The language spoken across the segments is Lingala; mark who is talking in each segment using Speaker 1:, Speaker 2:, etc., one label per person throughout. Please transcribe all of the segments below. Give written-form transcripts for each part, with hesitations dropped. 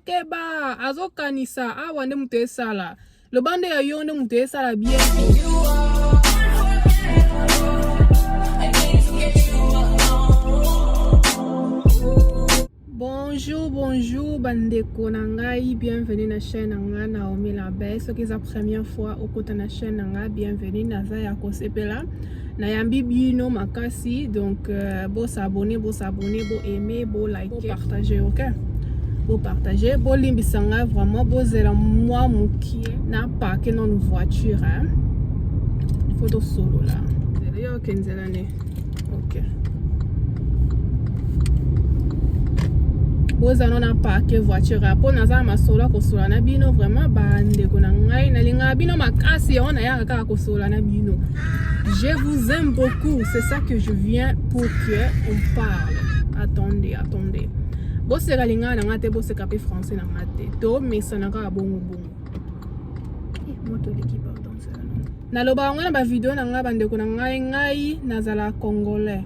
Speaker 1: keba azokanisa awa nde moto esala loba nde ya yo nde moto esala bien. Bonjour, bonjour bandeko na ngai, bienvenue na chaîne na ngai Naomi Label. Soki eza première fois okota na chaîne na ngai, bienvenue, naza ya kosepela. Nayambi bino makasi, donc euh, bo s'abonner, bo s'abonner, bo aimer, bo liker, bo partager, OK? Bo partager, bo limbisa ngai vraiment, bozela mwa mokie na parke nanu voiture hein. Faut tosolola. Yo okenzela ne. Ok. Boza no na parke voiture mpo naza na masolo ya kosolola na bino vraiment bandeko na ngai nalingaka bino makasi yango nayaka kaka kosolola na bino. Je vous aime beaucoup, c'est ça que je viens pour que on parle. Attendez, attendez. Boseka lingala na ngai te, boseka mpe français na ngai te. Tomesana kaka bongo bongo. Eh, moto eleki pardon. Naloba yango na ba video na ngai bandeko na ngai, ngai nazala congolais.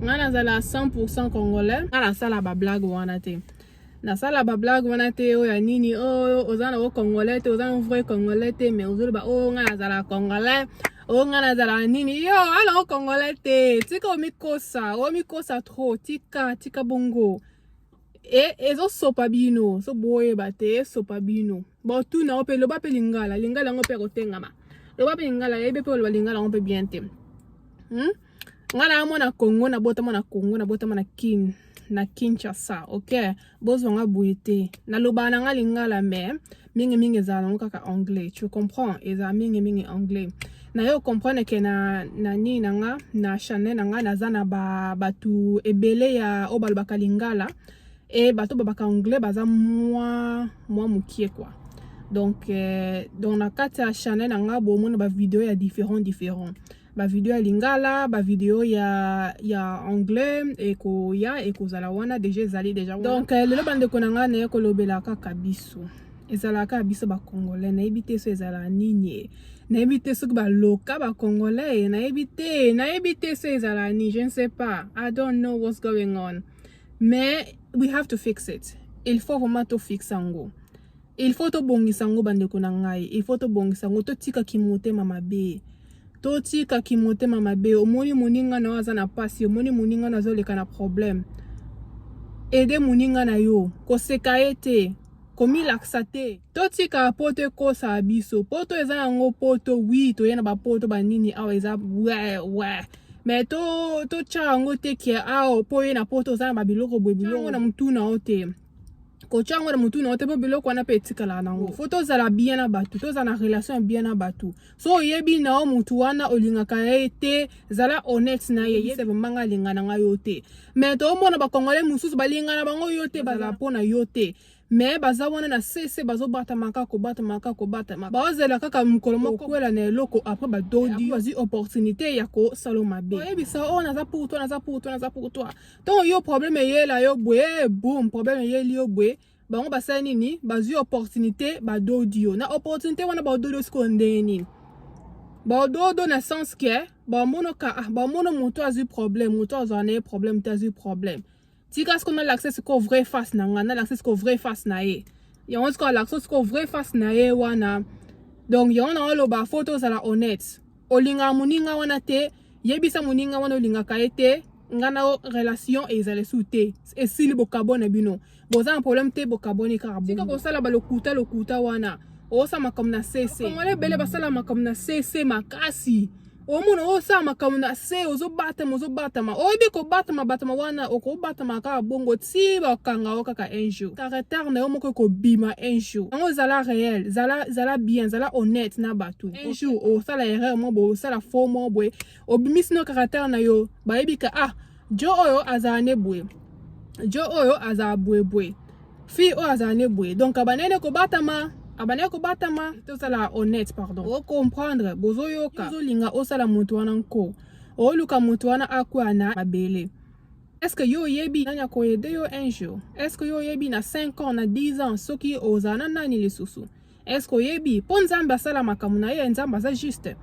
Speaker 1: Ngai nazala 100% congolais. Ngai nasala ba blague wana te. Nasala ba blague wana te oyo ya nini oyo oh, oza na congolais te, oza na vrai congolais te, mais ozoloba oyo oh, ngai nazala congolais, oyo oh, ngai nazala nini. Yo, ala congolais te. Tika omikosa, omikosa trop, tika, tika bongo. E ezosopa bino, so boyeba te, esopa bino. Botuna yo mpe loba mpe lingala, lingala yango mpe ekotengama. Loba mpe lingala, yebi mpe oloba lingala yango mpe bien te. Hmm? Nga na mwana Congo, nabotama na Congo, nabotama na Kin, na Kinshasa, ok? Bozwa nga boye te. Nalobaka na nga lingala mais mingi mingi ezala nango kaka anglais, tu comprends? Ezala mingi mingi anglais. Na yo comprendre ke na na nini na nga, na channel na nga naza na ba batu ebele ya oyo balobaka lingala et bato babaka anglais baza mwa mwa mokie quoi. Donc euh, donc na kati ya channel na nga bomona ba video ya différent différent. Ba video ya lingala, ba video ya ya anglais ekoya ekozala wana deja ezali deja wana. Donc euh, lelo bandeko na nga naye kolobela kaka biso. Ezalaka biso ba congolais, nayebi te so ezala nini. Nayebi te soki baloka ba congolais, nayebi te, nayebi te so ezala nini, je ne sais pas. I don't know what's going on. Mais we have to fix it. Il faut vraiment to fixe yango. Il faut tobongisa yango bandeko na ngai. Il faut tobongisa yango, totika kimotema mabe. Totika kimotema mabe. Omoni moninga na yo aza na pasi, omoni moninga na azoleka na problème. Aide moninga na yo, koseka ye te, komilakisa te. Totika poto ekosa biso. Poto eza yango poto, oui, toye na bapoto banini awa eza ouais ouais. Mais to totya yango te ke awa po ye na poto oza na babiloko boye biloko na mutu na yo te. Kotya yango na mutu na yo te po biloko wana mpe etikalaka nango. Faut tozala bien na bato, tozala na relation ya bien na bato. So oyebi na yo mutu wana olingaka ye te, zala honnête na ye. Yebisa vraiment nga alinga na nga yo te. Mais toomona ba congolais mosusu balinga na bango yo te, bazala mpo na yo te. Mais baza wana na sese bazobatama kaka kobatama kaka kobatama, bazela kaka mokolo moko okwela na eloko après badodi bazwi opportunité ya kosala mabe. Oyebisa oyo naza pour toi, naza pour toi, naza pour toi. Ntango yo problème eyela yo boye, boum, problème eyeli yo boye, bango basali nini? Bazwi opportunité badodi yo. Na opportunité wana badodi yo sikoyo ndenge nini? Badodo na sens ke bamonoka ah, bamono moto azwi problème, moto azwa na ye problème te, azwi problème. Tika sikoyo nalakisa sikoyo vraie face na nga, nalakisa sikoyo vraie face na ye. Yango sikoyo alakisa sikoyo vraie face na ye wana. Donc yango na oloba faut tozala honnête. Olingaka moninga wana te, yebisa moninga wana olingaka ye te, nga na yo relation ezala esu te. Esili bokabona bino. Boza na problème te, bokaboni kaka bongo. Tika kosala balokuta lokuta wana. Osala makambo na sese. Congolais ebele basala makambo na sese makasi. Omona osala makambo na se, ozobatama ozobatama, oyebi kobatama batama wana, okobatama kaka bongo ti bakanga yo kaka un jour. Caractère na yo moko ekobima un jour. Yango zala réel, zala zala bien, zala honnête na bato. Un jour osala erreur moko boye, osala faux moko boye, obimisi no caractère na yo, bayebi ka ah jo oyo azala ne boye, jo oyo azala boye boye, fille oyo azala ne boye. Donc abanene kobatama, abanene kobatama, tozala honnête pardon. O comprendre, bozoyoka, ozolinga osala moto wana nko, oluka moto wana akwea na mabele. Est-ce que yo oyebi nani akoyede yo un jour? Est-ce que yo oyebi na 5 ans, na 10 ans soki ozala na nani lisusu? Est-ce que oyebi? Po Nzambe asala makambo na ye, Nzambe aza juste.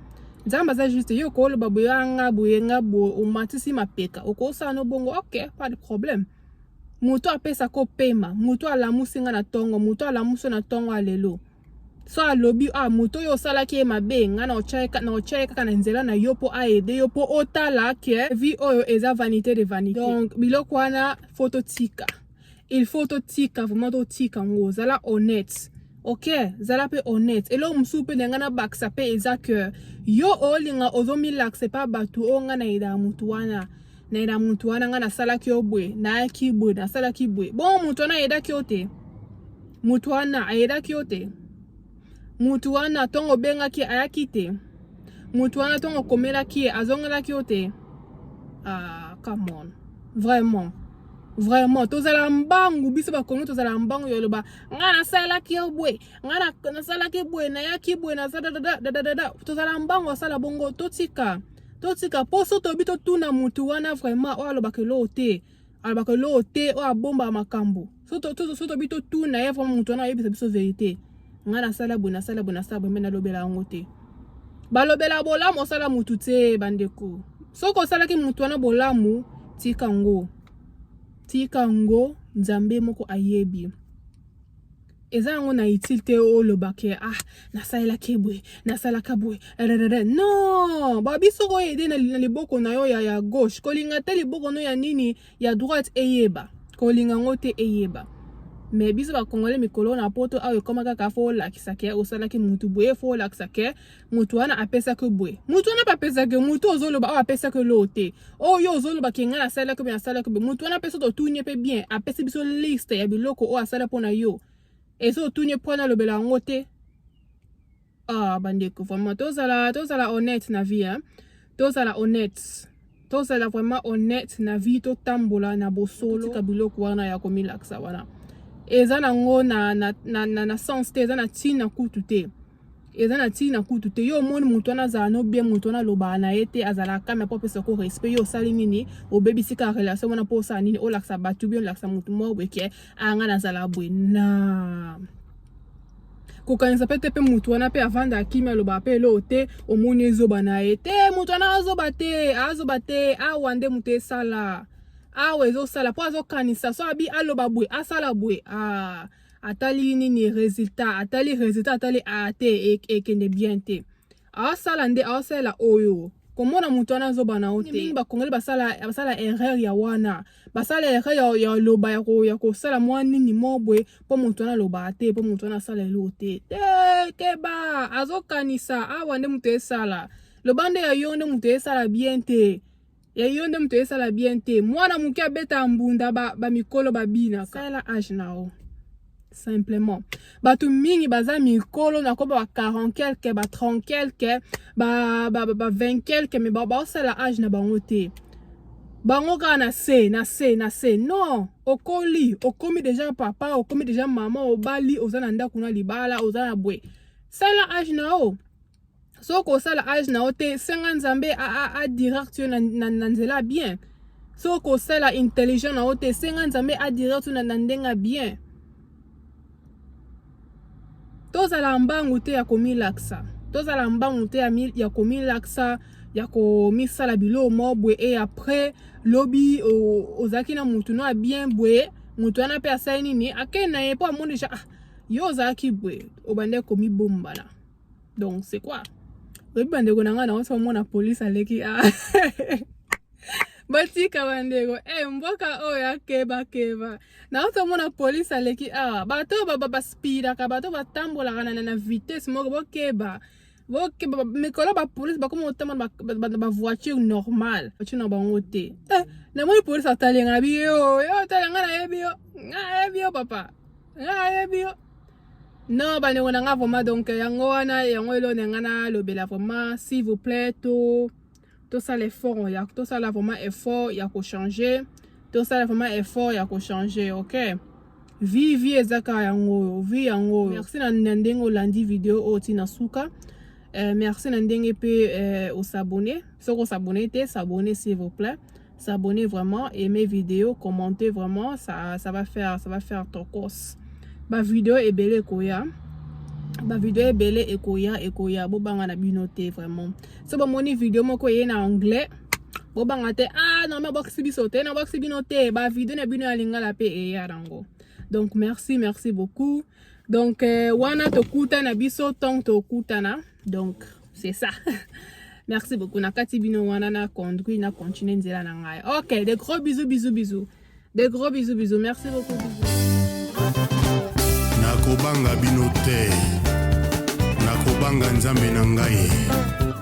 Speaker 1: Nzambe aza juste. Yo okoloba boye nga boye nga boye, omatisi mapeka, okosala no bongo, ok, pas de problème. Moto apesaka opema, moto alamusi nga na ntongo, moto alamusi na ntongo ya lelo. So alobi, ah, moto oyo osalaki ye mabe, nga na otya ye kaka na nzela na yo mpo aede yo, mpo otala ke vie oyo eza vanité de vanité. Donc biloko wana faut totika, il faut totika vraiment, totika ngo. Zala honnête, ok? Zala mpe honnête. Eloko mosusu mpe ndenge nabakisa mpe eza ke yo olinga ozomilakisa epa bato oyo, nga nayedaka motu wana, nayeda motu wana, nga nasalaki yo boye, nayaki boye, nasalaki boye. Bon, motu wana ayedaki yo te, motu wana ayedaki yo te, motu wana ntongo obengaki ayaki te, motu wana ntongo okomelaki ye azongelaki yo te. Ah, come on, vraiment, vraiment, tozala mbangu. Biso Bakongo tozala mbangu ya oloba nga nasalaki yo boye, nga nasalaki boye, nayaki boye, nasadadadadadada. Tozala mbangu asala bongo. Totika, totika, mpo so toyebi, totuna mutu wana vraiment oyo alobaka eloko te, alobaka eloko te, oyo abombaka makambo. So toyebi, totuna ye vraiment, mutu wana ayebisa biso vérité: nga nasala boye, nasala boye, nasala boye, mais nalobela yango te. Balobela bolamu osala mutu te. Bandeko, soki osalaki mutu wana bolamu, tika ngo, tika ngo, Nzambe moko ayebi. Eza yango na utile te olobake: ah, nasalelaki boye, nasalaka boye. Non, babi soki oyede na liboko na yo ya gauche, kolinga te liboko no ya nini, ya droite eyeba, kolinga yango te eyeba. Mais biso Bakongole, mikolo na Poto awa ekóma kaka faut olakisa ke osalaki mutu boye, faut olakisa ke mutu wana apesaki boye, mutu wana mpe apesaki. Mutu ozoloba oyo apesaki eloko te, oyo ozoloba ke ngai nasalaki boye, nasalaki boye, mutu wana mpe so totuni mpe bien, apesi biso liste ya biloko oyo asala mpo na yo, ezo otuni mpo wana alobela yango te. Ah, bandeko, vraiment, tozala honnête na vie, hein? Tozala honnête, tozala vraiment honnête na vie, totambola na bosolo. Tika biloko wana ya komilakisa wana, eza nango na sens te, eza na ntina kutu te, eza na ntina kutu te. Yo omoni moto wana azala no bien, moto wana alobaka na ye te, azalaka kame mpo apesa ko respect. Yo osali nini? Obebisi kaka relation wana mpo osala nini? Olakisa bato bien, olakisa motu moko boye ke anga nazala boye. Na kokanisa mpe te mpe motu wana mpe avanda akimi, alobaka mpe eloko te, omoni ezoba na ye te. Motu wana azoba te, azoba te. Awa nde moto esala, awa ezosala mpo azokanisa so abi aloba boye, asala boye. Ah, atali nini résultat, atali résultat, atali a te, ekende bien te, aosala nde aosalela oyo komona moto wana azoba na yo te. Mingi Bakongoli basala erreur ya wana, basala erreur ya loba, ya kosala mwa nini mo boye mpo moto wana alobaka te, mpo moto wana asala eloko te. Te, keba, azokanisa awa nde moto esala. Loba nde ya yo nde moto esala bien te, ya yo nde moto esala bien te. Mwana moke abeta mbunda, bamikolo babinaka. Salela age na yo simplement. Bato mingi baza mikolo na koba ba 40 quelque, ba 30 quelque, ba 20 quelque, mais baosala age na bango te, bango kaka na se, na se, na se. Non, okoli, okomi déjà papa, okomi déjà mama, obali, oza na ndako na libala, oza na boye, sala age na yo. Soki osala age na yo te, senga Nzambe adirect yo na nzela bien. Soki osala intelligent na yo te, senga Nzambe adirect yo na ndenge ya bien. Tozala mbangu te ya komilakisa, tozala mbangu te ya komilakisa, ya komisala biloko moko boye. E après lobi ozalaki na mutu no ya bien boye, mutu wana mpe asali nini? Akei na ye, mpo amoni déjà, ah, yo ozalaki boye, obandaki komibombana. Donc c'est quoi? Oyebi, bandeko na ngai, nango omona polise aleki. Ah, batika bandeko e mboka oyo akebakeba. Naotomona polise aleki awa. Bato oyo baspidaka, bato batambolaka na vitesse moko, bokeba, bokeba. Mikolo bapolice bakoma kotambola na bavoiture normale, voiture na bango te. Eh, namoni polise atalenga na biyo, yo otalenga, nayebi yo, nga nayebi yo, papa, nga nayebi yo. Non, bandeko na nga, vraiment, donc yango wana, yango eloko na nga nalobela. Vraiment, s'il vous plaît, to tosala effort ya tosala vraiment effort ya kochanger, tosala vraiment effort ya kochanger, ok? Vie eza kaka yango oyo, vie yango oyo. Merci na ndenge olandi video oyo ntina suka. Merci na ndenge mpe osabonner. Soki osabonner te, s'abonner, s'il vous plaît, s'abonner vraiment, aimer vidéo, commenter vraiment, ça va faire tokos. Bavideo ebele ekoya, bavideo ebele ekoya, ekoya, bobanga na bino te. Vraiment, so bomoni video moko eye na anglais, Bobanga te, ah non, nabwakisi biso te, nabwakisi bino te. Bavideo na bino ya lingala mpe eya nango. Donc merci, merci beaucoup. Donc wana tokutana biso ntongo tokutana. Donc c'est ça, merci beaucoup. Na kati bino wana, na conduit, na continue nzela na ngai. Ok, de gros bisous, bisous, bisous, de gros bisous, bisous, merci beaucoup, bisous.
Speaker 2: Nakobanga bino te, nakobanga Nzambe na ngai.